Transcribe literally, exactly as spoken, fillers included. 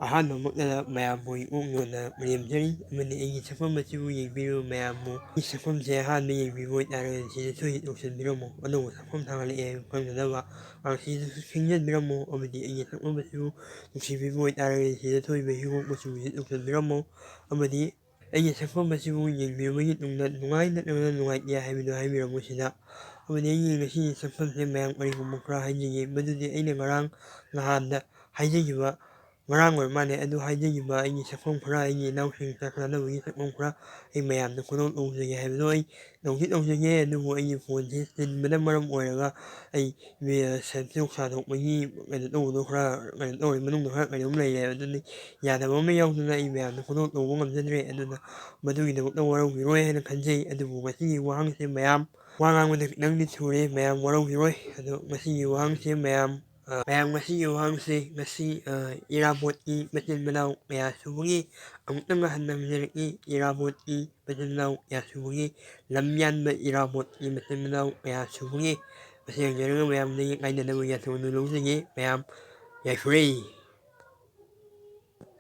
ꯑꯍꯥꯟꯕꯃꯛꯇꯗ ꯃꯌꯥꯝꯕꯨ ꯏꯀꯣꯛ ꯌꯣꯟꯅ ꯂꯦꯝꯖꯔꯤ, ꯑꯃꯗꯤ ꯑꯩꯒꯤ ꯁꯛꯐꯝ ꯑꯁꯤꯕꯨ ꯌꯦꯡꯕꯤꯔꯨ꯫ ꯃꯌꯥꯝꯕꯨ ꯑꯩꯒꯤ ꯁꯛꯐꯝꯁꯦ ꯑꯍꯥꯟꯕ ꯌꯦꯡꯕꯤꯕ ꯑꯣꯏꯇꯥꯔꯒꯗꯤ ꯁꯤꯗ ꯁꯣꯏ ꯇꯧꯁꯤꯟꯕꯤꯔꯝꯃꯣ꯫ ꯑꯅꯧꯕ ꯁꯛꯐꯝ ꯊꯥꯒꯠꯂꯛꯑꯦ ꯈꯪꯅꯅꯕ ꯉꯥꯏꯍꯥꯛ ꯁꯤꯗꯁꯨ ꯈꯤꯡꯖꯤꯟꯕꯤꯔꯝꯃꯣ, ꯑꯃꯗꯤ ꯑꯩꯒꯤ ꯁꯛꯐꯝ ꯑꯁꯤꯕꯨ ꯅꯨꯡꯁꯤꯕꯤꯕ ꯑꯣꯏꯇꯥꯔꯒꯗꯤ ꯁꯤꯗ ꯊꯣꯛꯏꯕ ꯍꯤꯒꯣꯛ ꯃꯆꯨ ꯁꯤꯗ ꯇꯧꯁꯤꯟꯕꯤꯔꯝꯃꯣ꯫ ꯑꯃꯗꯤ ꯑꯩꯒꯤ ꯁꯛꯐꯝ ꯑꯁꯤꯕꯨ ꯌꯦꯡꯕꯤꯔꯕꯒꯤ ꯇꯨꯡꯗ ꯅꯨꯡꯉꯥꯏ ꯅꯠꯇ꯭ꯔꯒꯅ ꯅꯨꯡꯉꯥꯏꯇꯦ ꯍꯥꯏꯕꯗꯨ ꯍꯥꯏꯕꯤꯔꯝꯃꯨ ꯁꯤꯗ꯫ ꯑꯃꯗꯤ ꯑꯩꯒꯤ ꯉꯁꯤꯒꯤ ꯁꯛꯐꯝꯁꯦ ꯃꯌꯥꯝ ꯀꯔꯤꯒꯨꯝꯕ ꯈꯔ ꯍꯥꯏꯖꯒꯦ, ꯃꯗꯨꯗꯤ ꯑꯩꯅ ꯉꯔꯥꯡ ꯅꯍꯥꯟꯗ ꯍꯥꯏꯖꯈꯤꯕ, ꯉꯔꯥꯡ ꯑꯣꯏꯔ ꯃꯥꯜꯂꯦ, ꯑꯗꯨ ꯍꯥꯏꯖꯈꯤꯕ ꯑꯩꯒꯤ ꯁꯛꯐꯝ ꯈꯔ, ꯑꯩꯒꯤ ꯏꯅꯥꯎꯁꯤꯡ ꯆꯥꯛ ꯆꯥꯅꯕꯒꯤ ꯁꯛꯐꯝ ꯈꯔ ꯑꯩ ꯃꯌꯥꯝꯗ ꯐꯣꯡꯗꯣꯛ ꯇꯧꯖꯒꯦ ꯍꯥꯏꯕꯗꯣ ꯑꯩ ꯇꯧꯗꯤ ꯇꯧꯖꯒꯦ, ꯑꯗꯨꯕꯨ ꯑꯩꯒꯤ ꯐꯣꯟꯁꯦ ꯆꯤꯟꯕꯅ ꯃꯔꯝ ꯑꯣꯏꯔꯒ ꯑꯩ ꯃꯤ-, ꯁꯦꯝꯗꯣꯛ ꯁꯥꯗꯣꯛꯄꯒꯤ ꯀꯩꯅꯣ ꯇꯧꯕꯗꯣ ꯈꯔ ꯀꯩꯅꯣ ꯇꯧꯔꯦ, ꯃꯅꯨꯡꯗ ꯈꯔ ꯀꯩꯅꯣꯝ ꯂꯩꯔꯦ, ꯑꯗꯨꯅ ꯌꯥꯗꯕ ꯑꯃ ꯌꯥꯎꯗꯅ ꯑꯩ ꯃꯌꯥꯝꯗ ꯐꯣꯡꯗꯣꯛ ꯇꯧꯕ ꯉꯝꯖꯗ꯭ꯔꯦ꯫ ꯑꯗꯨꯅ ꯃꯗꯨꯒꯤꯗꯃꯛꯇ ꯋꯥꯔꯧꯕꯤꯔꯣꯏ ꯍꯥꯏꯅ ꯈꯟꯖꯩ꯫ ꯑꯗꯨꯕꯨ ꯉꯁꯤꯒꯤ ꯋꯥꯍꯪꯁꯦ ꯃꯌꯥꯝ ꯋꯥ ꯉꯥꯡꯕꯗ ꯈꯤꯇꯪꯗꯤ ꯊꯨꯔꯦ, ꯃꯌꯥꯝ ꯋꯥꯔꯧꯕꯤꯔꯣꯏ꯫ ꯑꯗꯣ ꯉꯁꯤꯒꯤ ꯋꯥꯍꯪꯁꯦ ꯃꯌꯥꯝ, ꯑ, ꯃꯌꯥꯝ ꯉꯁꯤꯒꯤ ꯋꯥꯍꯪꯁꯦ ꯉꯁꯤ, ꯑ, ꯏꯔꯥꯕꯣꯠꯀꯤ ꯃꯆꯤꯟ ꯃꯅꯥꯎ ꯀꯌꯥ ꯁꯨꯕꯒꯤ, ꯑꯃꯨꯛꯇꯪꯒ ꯍꯟꯅ ꯍꯪꯖꯔꯛꯏ, ꯏꯔꯥꯕꯣꯠꯀꯤ ꯃꯆꯤꯟ ꯃꯅꯥꯎ ꯀꯌꯥ ꯁꯨꯕꯒꯤ, ꯂꯝ ꯌꯥꯟꯕ ꯏꯔꯥꯕꯣꯠꯀꯤ ꯃꯆꯤꯟ ꯃꯅꯥꯎ ꯀꯌꯥ ꯁꯨꯕꯒꯤ, ꯃꯁꯤ ꯌꯦꯡꯖꯔꯒ ꯃꯌꯥꯝꯗꯒꯤ ꯀꯥꯏꯅꯅꯕ ꯌꯥꯊꯪ ꯑꯗꯨ ꯂꯧꯖꯒꯦ꯫ ꯃꯌꯥꯝ ꯌꯥꯏꯐꯔꯦ꯫